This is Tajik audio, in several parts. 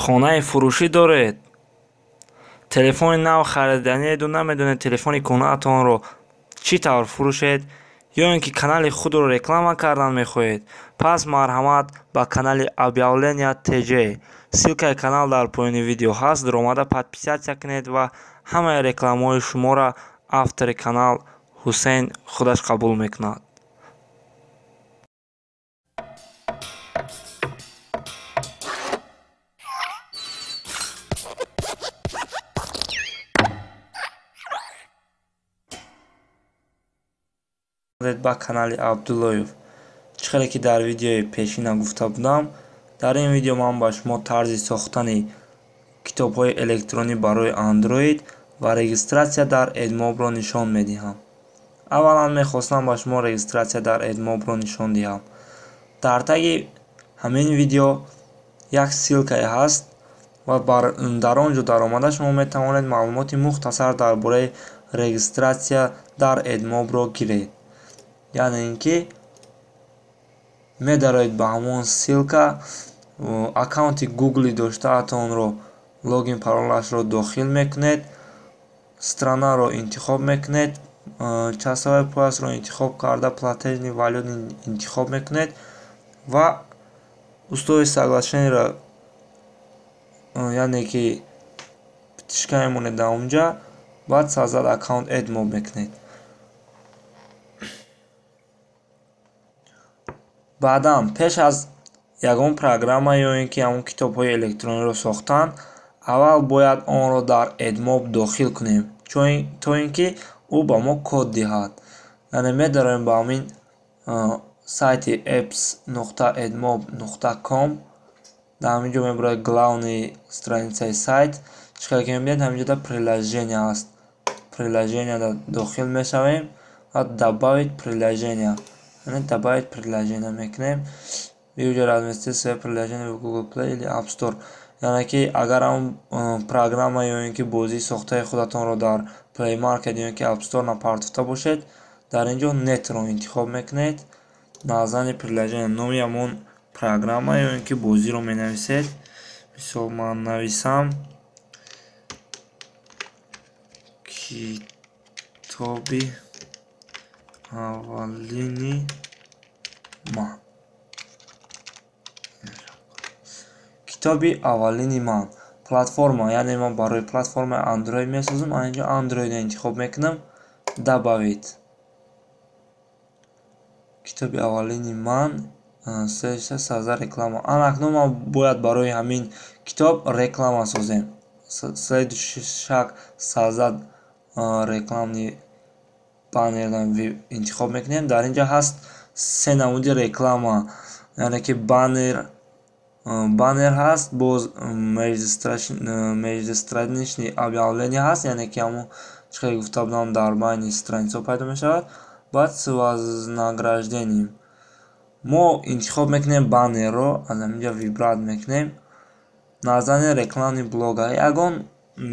Хонаи фурӯшӣ доред, телефони нав хариданиеду намедонед телефони кӯҳнаатонро чӣ тавр фурӯшед, ё ин ки канали худро реклама кардан мехоҳед, пас марҳамат ба канали Объявления ТЖ. Ссылкаи канал дар поёни видео ҳаст, даромада подписаться кунед ва ҳамаи рекламаҳои шуморо автори канал Ҳусейн худаш қабул мекунад. Ба канали Абдуллоев. Чӣ хеле ки дар видеои пешина гуфта будам, дар ин видео ман ба шумо тарзи сохтани китобҳои электронӣ барои Android ва регистратсия дар AdMob-ро нишон медиҳам. Аввалан мехостам ба шумо регистратсия дар AdMob-ро нишон диҳам. Дар таги ҳамин видео як ссылкае ҳаст ва дар он ҷо даромада шумо метавонед маълумоти мухтасар дар бораи регистратсия дар AdMob-ро гиред. Яъне ин ки медароед ба ҳамон ссылка, аккаунти Google доштаатонро логин паролашро дохил мекунед, странаро интихоб мекунед, часовой поясро интихоб карда, платежный валют интихоб мекунед ва условия соглашениеро, яъне ки птичка мемонед дар онҷа, баъд создать аккаунт AdMob мекунед. Баъдан пеш аз ягон программа ё ин ки ҳамон китобҳои электрониро сохтан, аввал бояд онро дар AdMob дохил кунем, то ин ки ӯ ба мо код диҳад. Яъне медароем ба ҳамин сайти apps.admob.com. Дар ҳамин ҷо мебарояд главный страницаи сайт. Чӣ хеле ки мебинед, ҳамин ҷода приложение ҳаст. Приложениеда дохил мешавем ва добавить приложение. Яъне добавить приложение мекунем. Вы уже разместили свое приложение в Google Play или App Store. Яъне ки агар ҳамон программа ё ин ки бозии сохтаи худатонро дар Play Market ё ин ки App Store напартофта бошед, дар ин ҷо Нет-ро интихоб мекунед. Название приложения, номи ҳамон программа ё ин ки бозиро менависед. Мисол ман нависам китоби аввалини ман. Китоби аввалини ман. Платформа, яъне ман барои платформаи Android месозам, ан инҷо Android-ро интихоб мекунам. Добавить. Китоби аввалини ман, следующая создать реклама. Ан акнун ман бояд барои ҳамин китоб реклама созем. Следующий шаг создать рекламный баннер интихоб мекунем. Дар инҷо ҳаст се намуди реклама, яъне ки баннер ҳаст, боз межстраничный объявление ҳаст, яъне ки ҳамон чӣ хеле гуфта будам дар байни страницаҳо пайдо мешавад. Баъд с вознаграждением мо интихоб мекунем баннерро, аз ҳамин ҷо выбрать мекунем. Название рекламный блога, ягон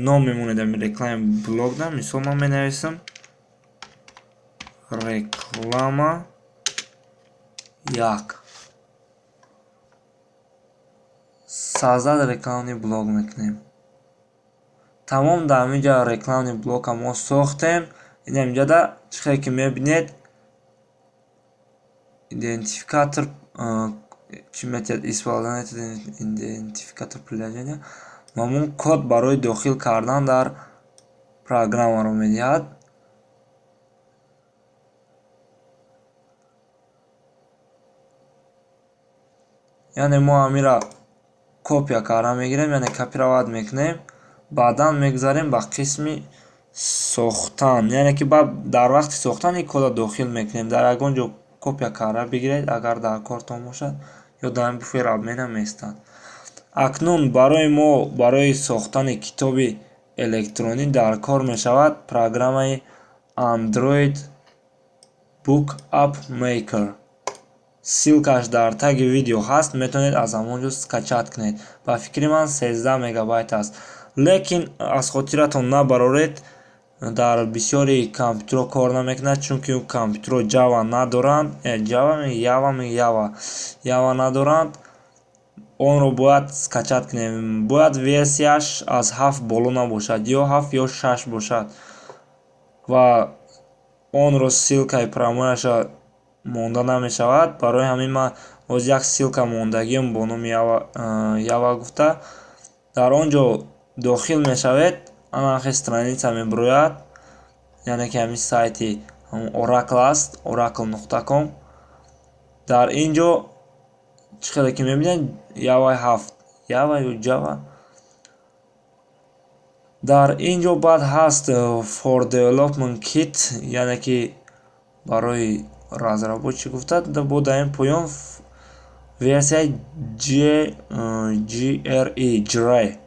ном мемонед ҳамин рекламный блогда. Мисол ман менависам реклама 1. Создать рекламный блог мекунем. Тамом, дар ҳамин ҷо рекламный блогро мо сохтем. Ин ҳамин ҷода чӣ хеле ки мебинед, идентификатор чӣ метиҳад, исполнять идентификатор приложения, ҳамон код барои дохил кардан дар программаро медиҳад. Яъне мо ҳаминро копия карда мегирем, яъне копировать мекунем, баъдан мегузарем ба қисми сохтан, яъне ки баъд дар вақти сохтан ин кодро дохил мекунем. Дар ягон ҷо копия карда бигиред, агар дар кортон бошад, ё дар ҳамин буфери обмена меистад. Акнун барои мо барои сохтани китоби электронӣ дар кор мешавад программаи Android Book App Maker. Ссылкаш дар таги видео ҳаст, метавонед аз ҳамон ҷо скачать кунед. Ба фикри ман 13 мегабайт аст. Лекин аз хотиратон набароред, дар бисёри компютерҳо кор намекунад, чунки компютерҳо Java надоранд, Java Java Java Java надоранд. Онро бояд скачать кунем. Бояд версияш аз 7 боло набошад, ё 7 ё 6 бошад. Ва онро ссылкаи прямояша монда намешавад. Барои ҳамин ман боз як ссылка мондагиам бо номи Ява гуфта. Дар он ҷо дохил мешавед, ана ҳамин страница мебурояд, яъне ки ҳамин сайти Oracle аст, oracle.com. Дар ин ҷо чӣ хеле ки мебинед, Java 7, Java ё Java. Дар ин ҷо баъд ҳаст for development kit, яъне ки барои разработчик гуфта, бо дар ин поён версияи GRE, JRE.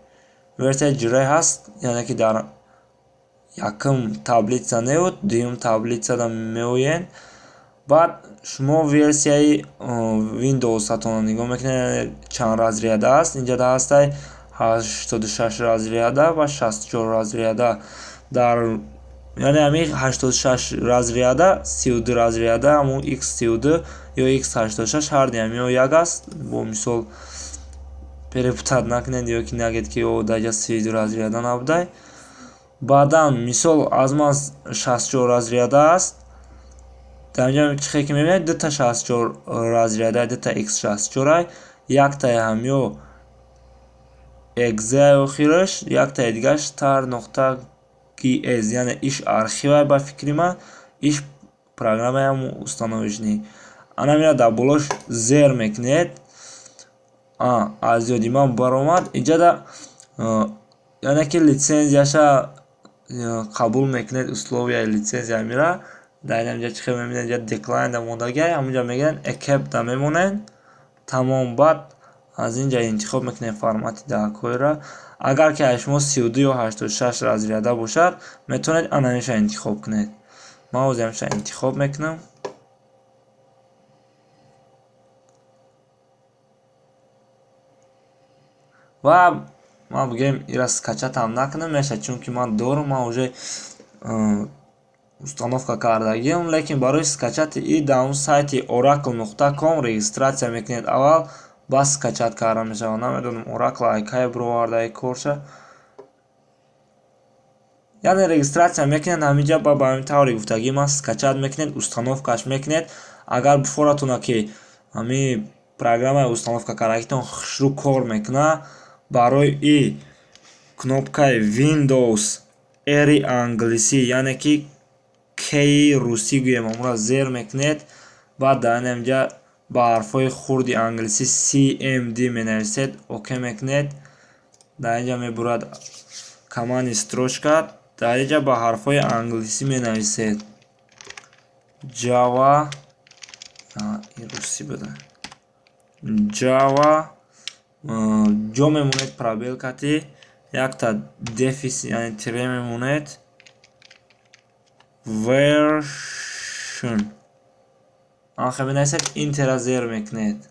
Версияи JRE ҳаст, яъне ки дар якум таблица неуд, дуюм таблицада меоянд. Баъд шумо версияи Windows-атонро нигоҳ мекунед, чанд разряда аст. Инҷа ҳастай 86 разряда ва 64 разряда. Дар яъне ҳамин 86 разряда, 32 разряда, ҳамун x32 ё x86 ҳарди ҳамиҳо як аст. Бо мисол перепутать накунед ё ки нагед ки о дар инҷа 32 разряда набудай. Баъдан мисол аз ман 64 разряда аст. Дар инҷа чӣ хеле ки мебинед, дута 64 разряда, дута x64, яктаи ҳамиҳо exe охираш, яктаи дигараш tar.gz, яъне иш архивай ба фикри ман, иш программаи ҳамун установочный. Ана мера дар болош зер мекунед. Аз ёди ман баромад. Инҷада яъне ки литсензияша қабул мекунед, условияи литсензия мера. Дар инҷа чӣ хел мебинед, инҷа decline да мондагиай, ҳамунҷа мегиранд, accept да мемонед. Тамом, баъд аз инҷа интихоб мекунед формати даҳкоира. Агар ки аз шумо 32 ё 86 разряда бошад, метавонед анаиша интихоб кунед. Ман ҳозир ҳамиша интихоб мекунам. Ва ман бигӯем ира скачать-ам накунам мешавад, чунки ман дорум, ман уже установка кардагиам, лекин барои скачати и дар он сайти oracle.com регистрация мекунед аввал, баъд скачать карда мешавад. Намедонам Oracle ай кай бироварда корша. Яъне регистрация мекунед ҳаминҷа, ба ҳамин тавре гуфтагӣ ман скачать мекунед, установкаш мекунед. Агар бифоратона ки ҳамин программаи установка кардагитон хушрӯ кор мекунад, барои и кнопкаи Windows R англисӣ, яъне ки K русӣ гӯем, ҳамонро зер мекунед. Баъд дар инҷа ба ҳарфҳои хурди англисӣ CMD менависед, ОК мекунед. Дар инҷа мебурад команди строчка, дар инҷа ба ҳарфҳои англисӣ менависед Java, ин русӣ буда, Java, ҷо мемонед пробел кати, якта дефис, яъне тире мемонед, version. Анхе менависед, Enter-а зер мекунед.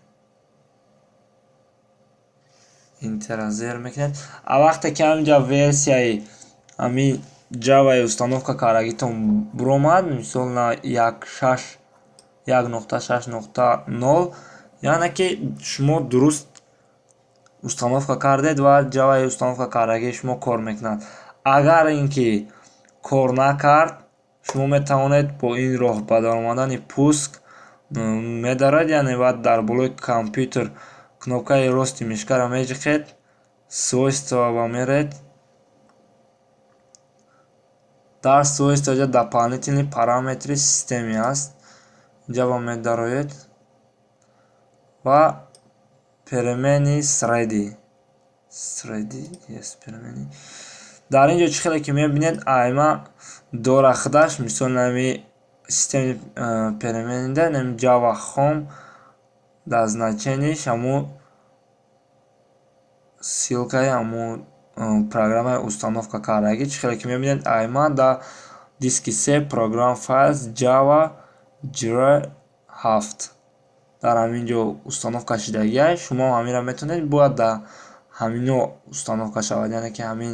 Enter-а зер мекунед. А вақте ки ҳаминҷа версияи ҳамин Java-и установка кардагитон буромад, мисол на 1.6, 1.6.0, яъне ки шумо дуруст установка кардед ва Java-и установка кардагии шумо кор мекунад. Агар ин ки кор накард, шумо метавонед бо ин роҳ ба даромадани пуск медарад, яъне баъд дар болои компютер кнопкаи рости мишкаро меҷиқед, свойства ба меред. Дар свойства ҷа дополнительные параметры системы аст. Инҷа ба медароед ва переменные среды. Среды, yes, переменные. Дар ин ҷо чӣ хеле ки мебинед, айма дора худаш, мисол нами системаи переменныйда, нами Java Home дар значениеш ҳамун ссылкаи ҳамун программаи установка кардагӣ. Чӣ хеле ки мебинед, айма дар диски C Program Files Java JRE 7 дар ҳамин ҷо установка шудагиай. Шумо ҳаминро метавонед, бояд дар ҳамино установка шавад, яъне ки ҳамин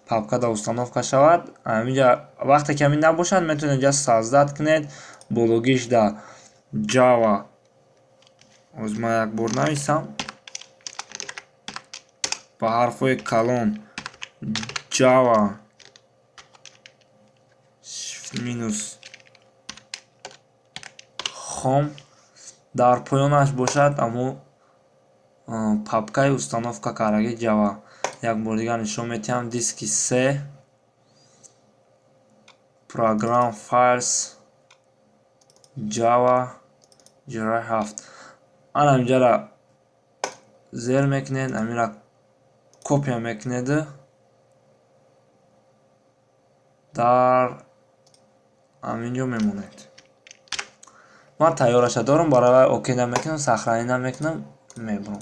папкада установка шавад. Ҳаминҷа вақте ки ҳамин набошад, метавонед инҷа создать кунед, бологиш дар Java. Ҳозир ман як бор нависам. Ба ҳарфҳои калон Java минус Home. Дар поёнаш бошад аммо папкаи установка кардаги Java. Як бор дигар нишон медиҳам: диски C, Program Files, Java, J 7. Ана инҷара зер мекунед, амира копия мекунед, дар ҳаминҷо мемонед. Ман тайёраша дорам, барои окей намекунам, сохранить намекунам, мебурам.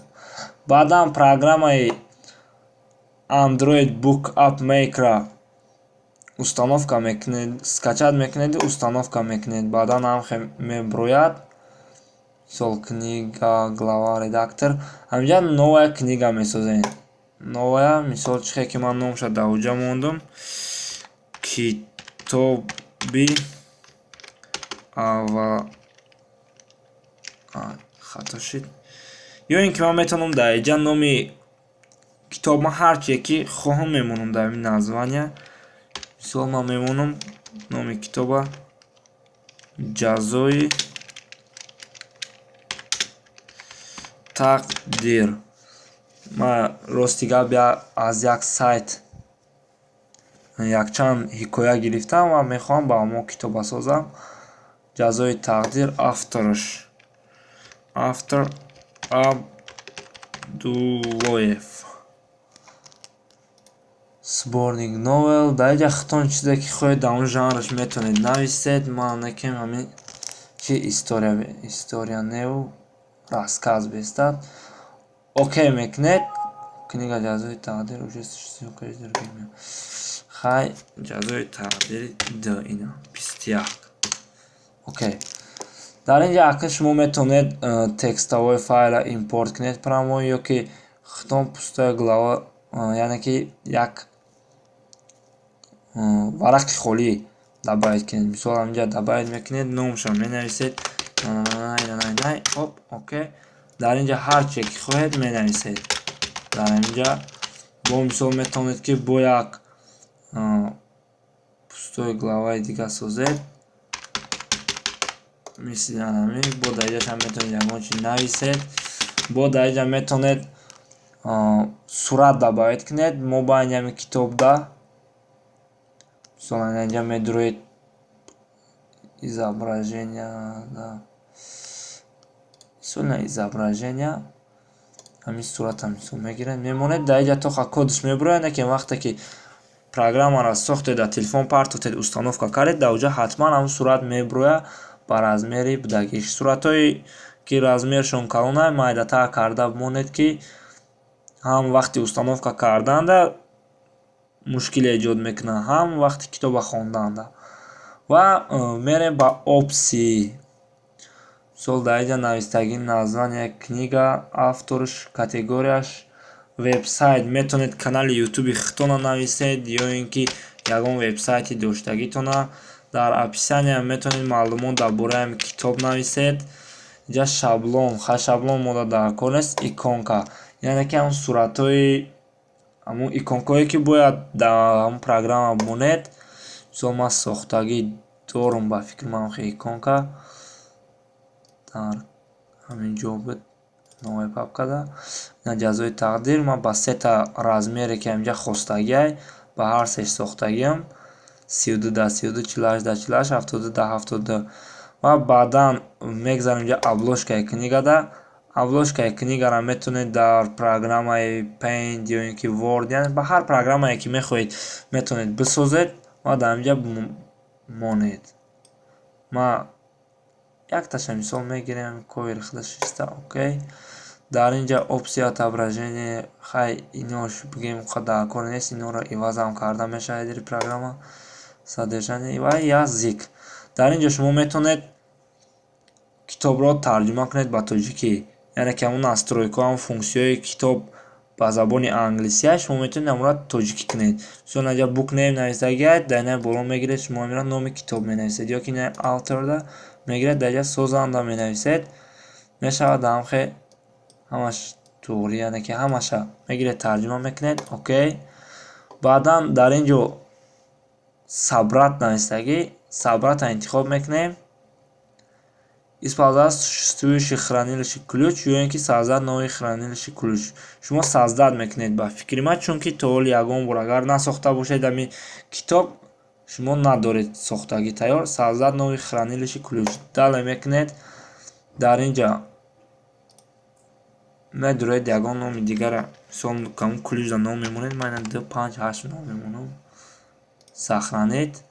Баъдан программаи Android Book App Maker установка мекунед, скачать мекунед, установка мекунед. Баъдан ҳам меброяд. Мисол, книга, глава, редактор. Ҳаминҷа новая книга месозем. Новая, мисол, чихе ки ман номша дар уҷа мондум. Китоби ава, хато шид. Ё ин ки ман метавонам дар инҷа номи китоб ман ҳар чие ки хоҳам мемонам дар ин названия. Мисол, ман мемонам номи китоба «Ҷазои тақдир». Ман, рости гап, аз як сайт якчанд ҳикоя гирифтам ва мехоҳам ба ҳамон китоба созам. «Ҷазои тақдир», автораш автор Абдуллоев. Сборник новелл. Дар инҷа худтон чизе ки хоҳед дар он жанраш метавонед нависед. Ман некем ҳамин чи история, история неву рассказ бестад. Окей мекунед. Книга «Ҷазои тақдир» уже. Хай, «Ҷазои тақдири д» ина 21. Окей. Дар инҷа акн шумо метавонед текстовой файла импорт кунед прямо ё ки худтон пустая глава, яъне ки як варақи холӣ добавить кунед. Мисол, ҳаминҷа добавить мекунед, номашро менависед. Хоп, окей. Дар инҷа ҳар чие ки хоҳед менависед. Дар ҳаминҷа бо мисол метавонед ки бо як пустой главаи дига созед. Мисли ҳамин, бо дар инҷашам метавонед ягон чи нависед. Бо дар инҷа метавонед сурат добавить кунед мобайни ҳамин китобда. Мисол, инҷа медуроед изображения, мисол, изображения, ҳамин сурата мисол мегиред, мемонед. Дар инҷа то кодаш мебурояд, лекин вақте ки программаро сохтед, дар телефон партофтед, установка кардед, дар оҷа ҳатман ҳамон сурат мебурояд ба размери будагиш. Суратҳое ки размершон калона, майдатар карда бимонед, ки ҳам вақти установка карданда мушкиле эҷод мекунад, ҳам вақти китоба хонданда. Ва мерем ба опции. Мисол, дар инҷа навистагӣ название книга, авторш, категорияш, вебсайт. Метавонед канали ютуби худтонро нависед ё ин ки ягон вебсайти доштагитона. Дар описания метавонед маълумот дар бораи ҳамин китоб нависед. Инҷа шаблон, ха, шаблон мода дар кор нест. Иконка, яъне ки ҳамон суратҳои, ҳамон иконкое ки бояд дар ҳамон программа бимонед. Мисол, ман сохтагӣ дорум, ба фикри ман хе иконка дар ҳамин ҷо буд, новая папкада. Ина «Ҷазои тақдир». Ман ба сета размере ки ҳаминҷа хостагиай, ба ҳар сеш сохтагиам: 32 дар 32, 48 дар 48, 72 дар 72. Ва баъдан мегзарем инҷа обложкаи книгада. Обложкаи книгаро метавонед дар программаи Paint ё ин ки Word, яъне ба ҳар программае ки мехоҳед, метавонед бисозед ва дар инҷа монед. Ман якташа мисол мегирем, ковери худаш шиста. Окей. Дар инҷа опция отображение, хай, инош бигем дар кор нест, инора ивазам карда мешавад дар программа. Содержание ва язык. Дар инҷо шумо метавонед китобро тарҷума кунед ба тоҷикӣ, яъне ки ҳамон настройкаҳо, ҳамон функсияҳои китоб ба забони англисия, шумо метавонед ҳамонро тоҷикӣ кунед. Мисол, инҷа book name нависагиад, дар ина боло мегиред, шумо ҳаминро номи китоб менависед, ё ки ина author-да мегиред, дар инҷа созанда менависед. Мешавад ҳамхе ҳамаш. Туғри, яъне ки ҳамаша мегиред, тарҷума мекунед. Окей. Баъдан дар ин ҷо собрать навистагӣ, собрать интихоб мекунем. Использовать существующий хранилище ключ ё ин ки создать новый хранилище ключ. Шумо создать мекунед ба фикри ман, чунки то ҳол ягон бор агар насохта бошед ҳамин китоб, шумо надоред сохтагӣ тайёр. Создать новый хранилище ключ. Далее мекунед. Дар ин ҷа медуред ягон номи дигара, мисол ҳамун ключ-ра ном мемонед. Ман ина 2 5 8 ном мемонам. Сохранить.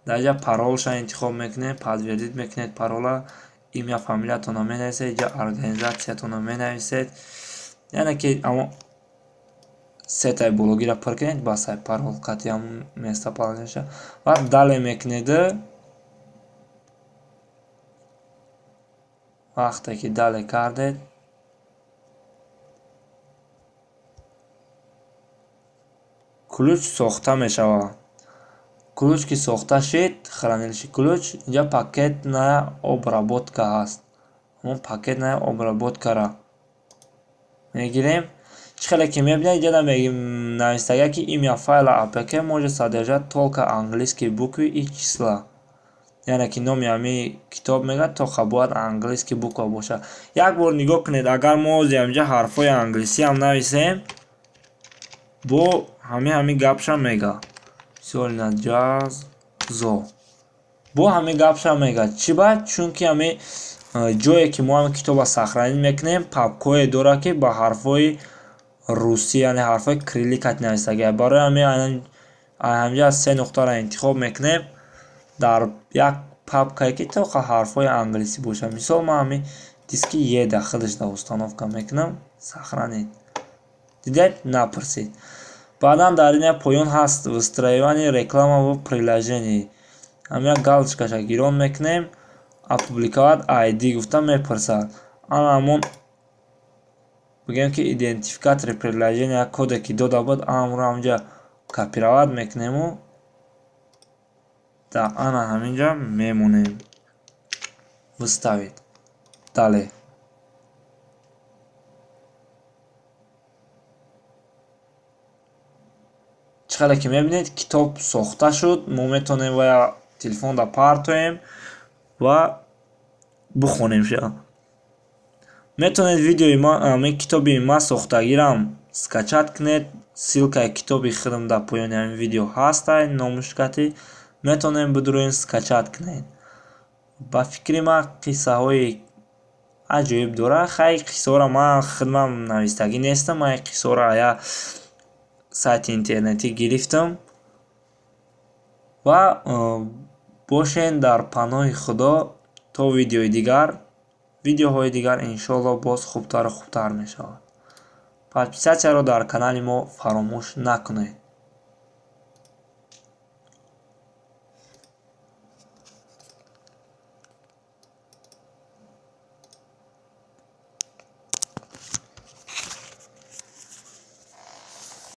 Дар инҷа паролша интихоб мекунед, подтвердить мекунед парола, имя, фамилиятонро менависед, инҷа организатсиятонро менависед. Яъне ки ҳамон сетаи блогиро пур кунед, бас ай парол қати ҳамон местоположениеша. Баъд далее мекунед. Вақте ки далее кардед, ключ сохта мешавад. Ключ ки сохта шид, хранилище ключ, инҷа пакетная обработка ҳаст. Ҳамон пакетная обработкаро мегирем. Чӣ хеле ки мебинед, инҷа навистага ки имя файла APK может содержать только английские буквы и числа. Яъне ки номи ҳамин китоб мегӯяд тоқа бояд английский буква бошад. Як бор нигоҳ кунед, агар мо ози ҳаминҷа ҳарфҳои англисиам нависем, бо ҳамин гапша мега. Мисол ина ҷазо. Бо ҳамин гапша мега. Чӣ ба? Чунки ҳамин ҷое ки мо ҳамин китобро сохранить мекунем, папкое дорад ки ба ҳарфҳои русӣ, яъне ҳарфҳои кирилликат навистагиа. Барои ҳамин ҳаминҷа се нуқтаро интихоб мекунем дар як папкае ки тоқа ҳарфҳои англисӣ бошад. Мисол ман ҳамин диски Е да худашда установка мекунам. Сохранить. Дидед? Напурсид. Баъдан дар ин поён ҳаст выстраивание реклама в приложении. Ҳамин як галочкаша гирон мекунем, опубликовать ID гуфта мепурсад. Ана ҳамон бигӯем ки идентификатори приложения коде ки дода буд, ҳамонро ҳаминҷа копировать мекунему дар ана ҳаминҷа мемонем. Выставить. Далее. Чӣ хеле ки мебинед, китоб сохта шуд. Мо метавонем вая телефонда партоем ва бухонем ша. Метавонед видеои ма, ҳамин китоби ма сохтагирам скачать кунед. Ссылкаи китоби худам дар поёни ҳамин видео ҳастай, номушкати. Метавонем бидуроен скачать кунед. Ба фикри ман қиссаҳои аҷоиб дорад. Хай, қиссаҳоро ман худмам навистагӣ нестам, ман ин қиссаҳоро як сайти интернетӣ гирифтам. Ва бошен дар паноҳи Худо то видеои дигар. Видеоҳои дигар иншоаллоҳ боз хубтару хубтар мешавад. Подписатсияро дар канали мо фаромӯш накунед.